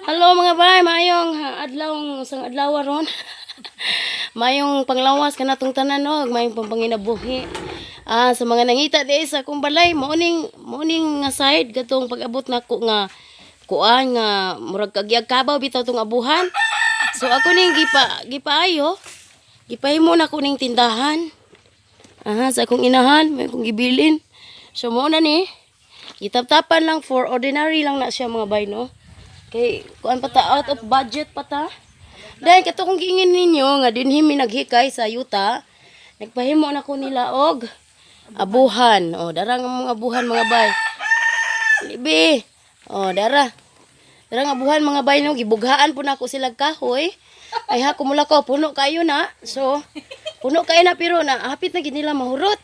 Hello mga bay, maayong adlaw sang adlaw ron. Maayong panglawas kanatong tanan no, maayong pangpanginabuhi. Sa mga nangita di sa akong balay, mao ning nga side katong pag-abot nako nga kuan nga murag kagyag kabaw bitaw tong abuhan. So ako ning gipaayo. Gipahimo nako ning tindahan. Aha, sa akong inahan, may akong gibilin. So mao na ni. Gitaptapan lang for ordinary lang na siya, mga bay, no. Kay kuan pa ta, out of budget pa ta. Dahil kato kung giingin ninyo nga dinhi mi naghikay sa yuta, nagpahimo na ko nila og abuhan. O dara nga mga abuhan, mga bay. Libi. O dara. Dara nga abuhan, mga bay, no, gibughaan po nako sila kahoy. Ay ha, kumula ko puno kayo na. So puno kayo na pero na hapit na gid nila mahurot.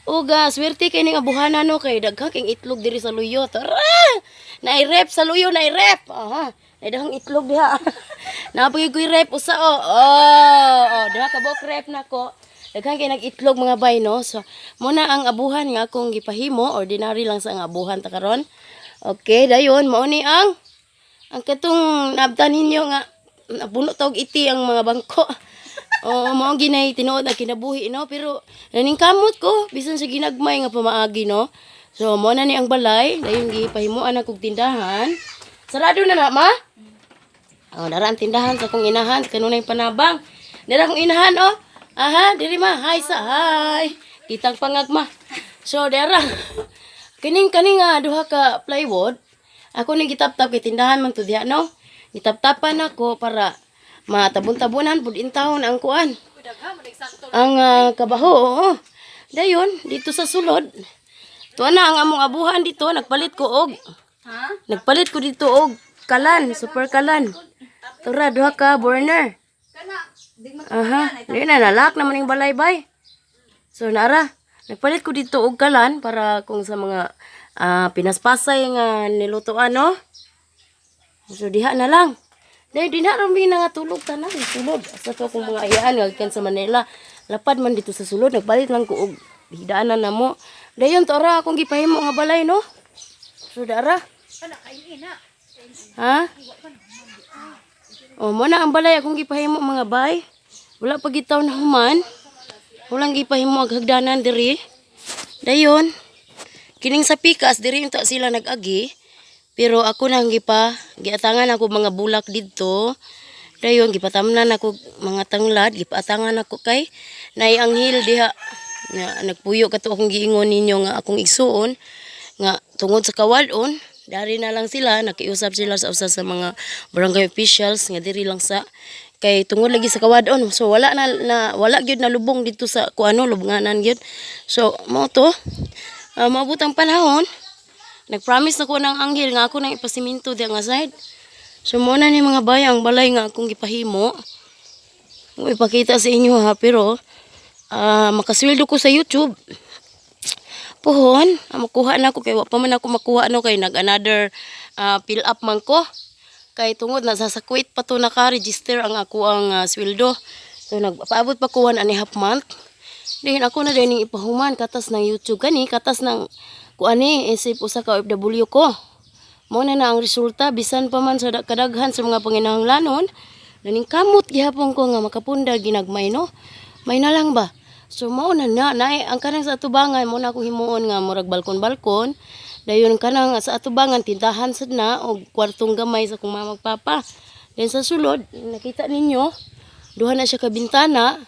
Ug swerte kay ning abuhanan no, kay daghan king itlog diri sa luyo. Tara! Naay rep sa luyo, naay rep. Aha, naay daghang itlog diha. Naa pay koy rep usa oh. Oh, duha ka buok rep nako. Daghan kay nag-itlog, mga bay, no. So muna ang abuhan nga akong gipahimo, ordinary lang sa ang abuhan ta karon. Okay, dayon mao ni ang katong naabtan ninyo nga napuno tawg iti ang mga bangko. Oo, mao ginay tinuod na kinabuhi no, pero naningkamot ko bisan sa ginagmay nga pamaagi no. So mo na ni ang balay, dayon gipahimuan akong tindahan. Sarado na na, ma? Oh, dara ang tindahan sa akong inahan, kanunay panabang. Dara akong inahan oh. Aha, diri ma, hi sa hi. Kitang pangag ma. So dara. Kining kaning nga duha ka plywood, ako ning gitaptap kay tindahan man to diha no. Gitaptapan ako para matabon-tabonan pud intawon ang kuan. Ang kabaho, oo. Dayon dito sa sulod. Tuwa na ang among abuhan dito, nagpalit ko og Ha? nagpalit ko dito og kalan, super kalan. Tura duha ka burner. Kana, di man Aha, di na nalak naman yung balay bay. So nara, nagpalit ko dito og kalan para kung sa mga pinaspasay nga nilutoan no. So diha na lang. Dahil di na rin nga tulog tanan, sulod. Sa to akong mga ayaan nga gikan sa Manila. Lapad man dito sa sulod, nagpalit lang ko og hidaanan na mo. Dayon to ra akong gipahimo nga balay no. So dara. Kana kain ina. Ha? Oh, mo na ang balay akong gipahimo, mga bay. Wala pa gitaw na human. Walang gipahimo ang hagdanan diri. Dayon. Kining sa pikas diri unta sila nag-agi. Pero ako nang giatangan ako mga bulak didto. Dayon gipatamnan ako mga tanglad, gipaatangan ako kay naay anghel diha na nagpuyo kato akong giingon ninyo nga akong igsuon nga tungod sa kawad-on dari na lang sila nakiusap sila sa usa sa mga barangay officials nga diri lang sa kay tungod lagi sa kawad-on, so wala na, na wala gyud nalubong dito sa kuano lubnganan gyud. So mao to, maabot ang panahon, nagpromise na ko ng anghel nga ako nang ipasiminto diya nga side. So mo na ni mga bay ang balay nga akong gipahimo. Kung ipakita sa inyo ha, pero makasweldo ko sa YouTube pohon, makuha na ako kay wa pa man ako makuha no, kay nag another fill up man ko. Kay tungod na sa Kuwait pa to naka-register ang ako ang sweldo. So nagpaabot pa ko 1.5 month. Then ako na din ipahuman katas ng YouTube kani, katas ng kuani isip usa ka OFW ko. Mo na na ang resulta bisan pa man sa kadaghan sa mga panginahanglanon, naningkamot gihapon ko nga makapunda ginagmay no. May na lang ba? So mao na na, naay ang kanang sa atubangan mo na akong himuon nga murag balkon-balkon. Dayon kanang sa atubangan tindahan sad na og kwartong gamay sa akong mama ug papa. Then sa sulod, nakita ninyo, duha na siya ka bintana.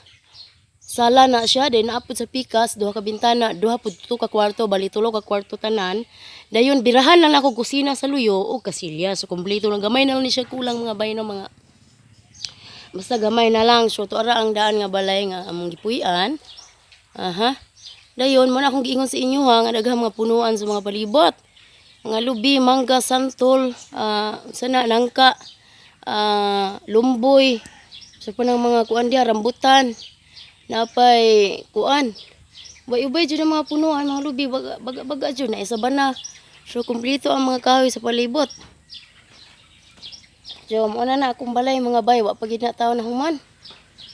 Sala na siya, then naapod sa pikas, duha ka bintana, duha pud tulo ka kwarto, bali tulo ka kwarto tanan. Dayon birahan lang ako kusina sa luyo o kasilya. So kompleto lang, gamay na lang ni siya kulang, mga bay no, mga basta gamay na lang. So tuara ang daan nga balay nga among gipuy-an. Aha. Dayon mo na akong giingon sa inyo ha nga daghang mga punuan sa mga palibot. Mga lubi, mangga, santol, sana nangka, lumboy. Sa pa ng mga kuan diha, rambutan. Napay kuan. Ubay-ubay jud ang mga punuan, mga lubi, baga baga, baga jud na isa ba na. So kumpleto ang mga kahoy sa palibot. So mo na na akong balay, mga bay, wa pa gid na taon na human.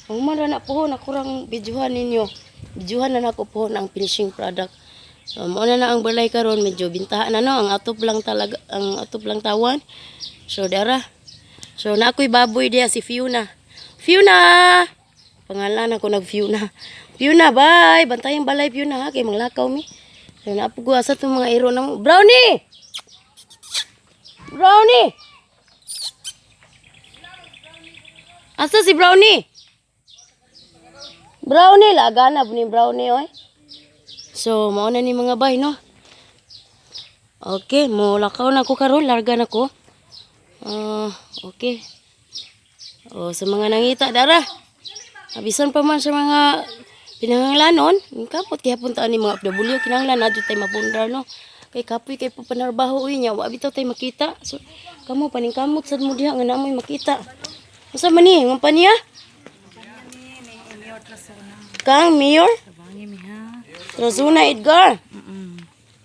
Human ra na pohon, ako rang videohan ninyo. Videohan na nako pohon ang finishing product. So mao na na ang balay karon, medyo bintahan na, no, ang atop lang talaga, ang atop lang tawan. So dara. So na ako'y baboy diya, si Fiona. Fiona! Pangalan ako nag Fiona. Fiona, bye. Bantayang balay, Fiona, ha, kay manglakaw mi. So naapo ko asa tong mga iro na mo. Brownie! Brownie! Asa si Brownie? Brownie, lagana ni Brownie oy. So mao na ni, mga bay, no. Okay, mo lakaw na ko karon, larga na ko. Ah, okay. O sa mga nangita dara. Abisan pa man sa mga pinanganglanon, kapot kaya punta ni mga FW, kinahanglan na jud tay mapundar, no. Kay kapoy kay pa panarbaho uy nya, wa bitaw tay makita. So kamo paningkamot sad mo diha nga namoy makita. Unsa man ni, nga pa niya? Kang Mayor? Trazuna Edgar.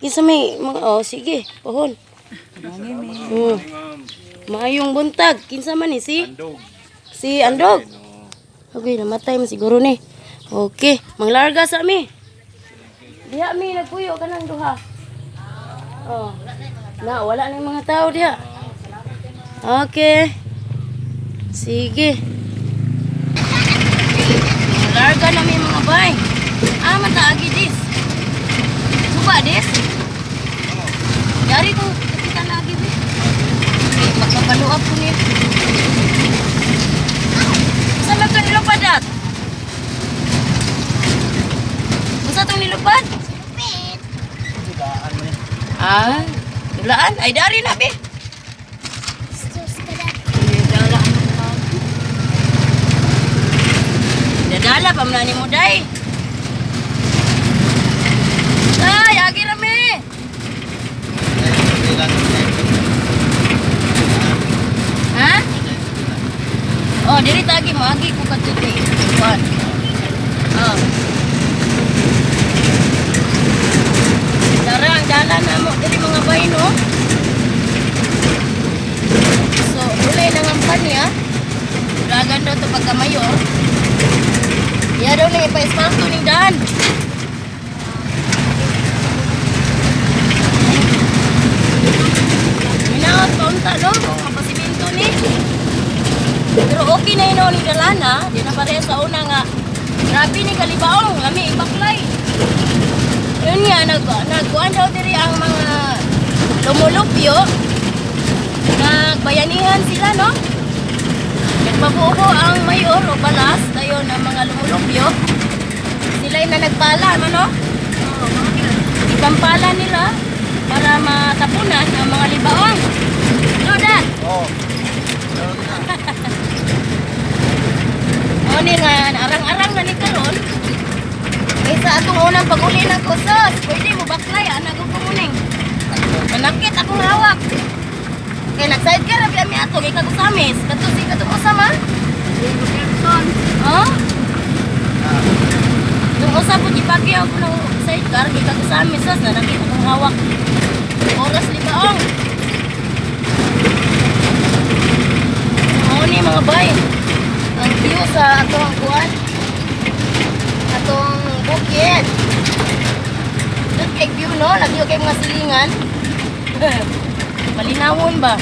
Kinsa may mga, oh sige, pohon. Maayong buntag. Kinsa man ni si? Andog. Si Andog. Okay, namatay man siguro ni. Okay, manglarga sa mi. Diha mi nagpuyo kanang duha. Oh. Na wala nang mga tao diha. Okay. Sige. Larga na mi, mga bay. Ah, mataagi dis. Suba dis. Yari ko kita lagi bi. Okay, magpapaluap ko niya. Sa man ka nilupad at? Basta itong nilupad? Ah, dulaan. Ay, dari na, be. Dadala pa man ni mo, day. Ay, agi rami. Ha? Oh, diri tagi mo agi ko kadto kay kuan. Oh. Tara, ang dalan na mo diri, mga bay, no. So, ulay nang ang niya. Dragan daw to pagka mayor. Ya daw na ipa-espalto ning daan. Minaot pa unta, no, kung mapasiminto ni. Pero okay na yun ni Dalana, di na pareha sa una nga. Grabe ni kalibaong, lami ibaklay. Yun nga, nagkuhan daw diri ang mga lumulupyo. Nagbayanihan sila, no? Nagpabuo ang mayor o balas, dayon ang mga lumulupyo. Sila na nagpala, ano? Ikampala nila para matapunan ang mga libaong. No, Dad? Oh. O ni nga, arang-arang na ni karon. Kaysa atong unang pag-uli ng kusos, pwede mo baklay, anak ko kumuning. Manakit akong hawak. Kaya nag-side ka, rabi ami ato, kay kagusamis. Kato si katong usama. Oh? Nung usa po, ipagyaw ko ng sidecar, kay kagusamis, sos, nanakit akong hawak. Oras libaong. Mao ni, mga bay. Ang view sa atong kuan. Atong bukid. Doon kay view, no, lagi kay mga silingan. Malinawon ba?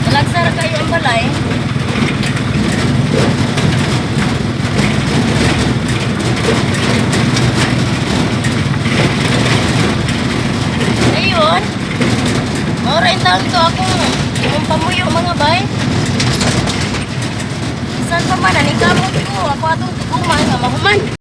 Talagsara kayo ang balay. Ayun. Maura yung taon to akong imong pamuyo, mga bay. Bisan pa man, aning kamot ko. Ako atong tuguman nga mahuman.